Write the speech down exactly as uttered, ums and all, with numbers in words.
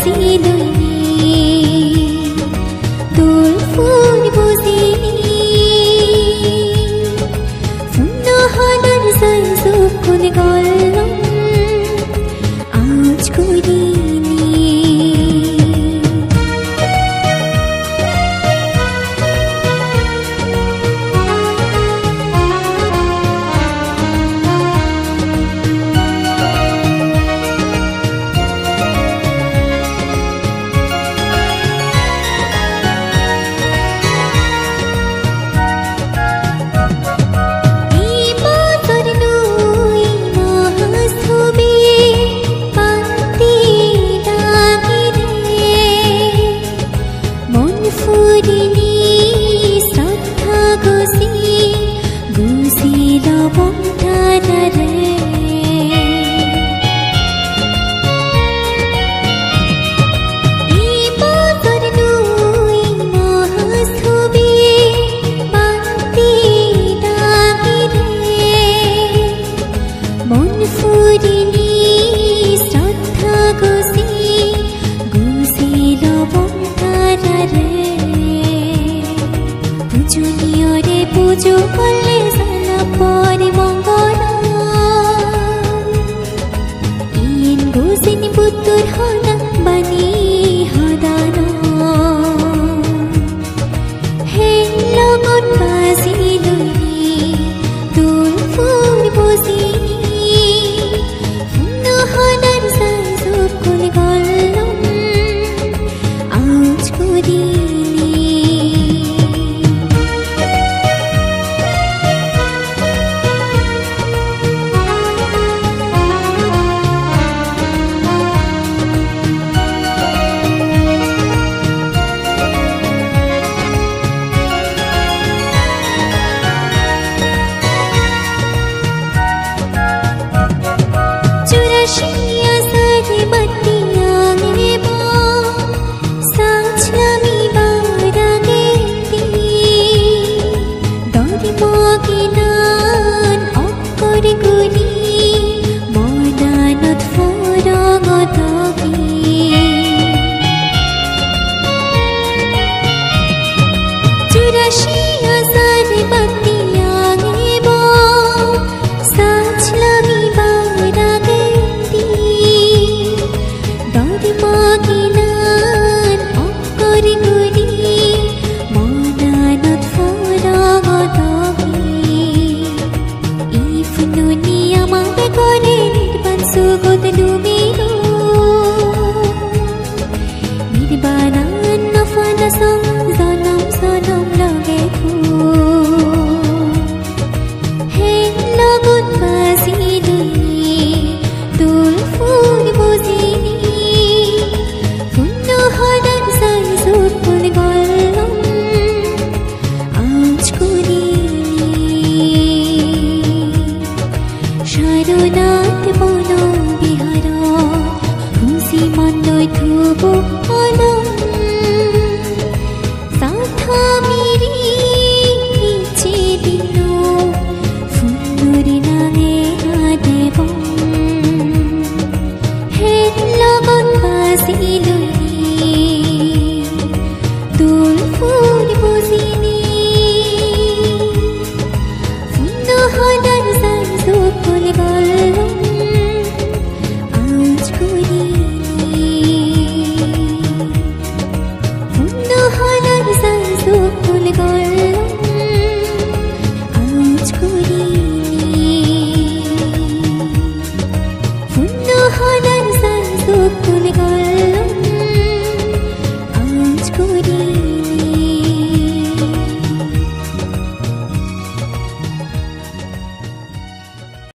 Siluni dul phul bujini, punno hodar jai jokkun gollong auj gurini. Mon purini sroddha gosi, gusilo bongtarare. Ei bojor nui Mahasthobi bhakti dagire. Mon purini sroddha gosi, gusilo bongtarare. Pujoniyore pujo gorle jana pore mongol. Iyen gusini buttur hona bani hodano. Hen logon baji loini, dul phul bojini, punno hodar jai jokkun gollong auj gurini. Churashi asare batti agebo, sajlami baragendi. Dori moginan okkor guri, monanot phorongodogi. Churashi asare batti agebo, sajlami baragendi. Dori moginan okkor guri, monanot phorongodogi. Ipununi ama begore nirban sugot lumilo. Nirbanan no pana song jonom jonom loge tho. Hen logon baji loini, dul phul bojini, punno hodar jai jokkun gollong auj gurini. Sarnath bono biharo, huji mondoi thubo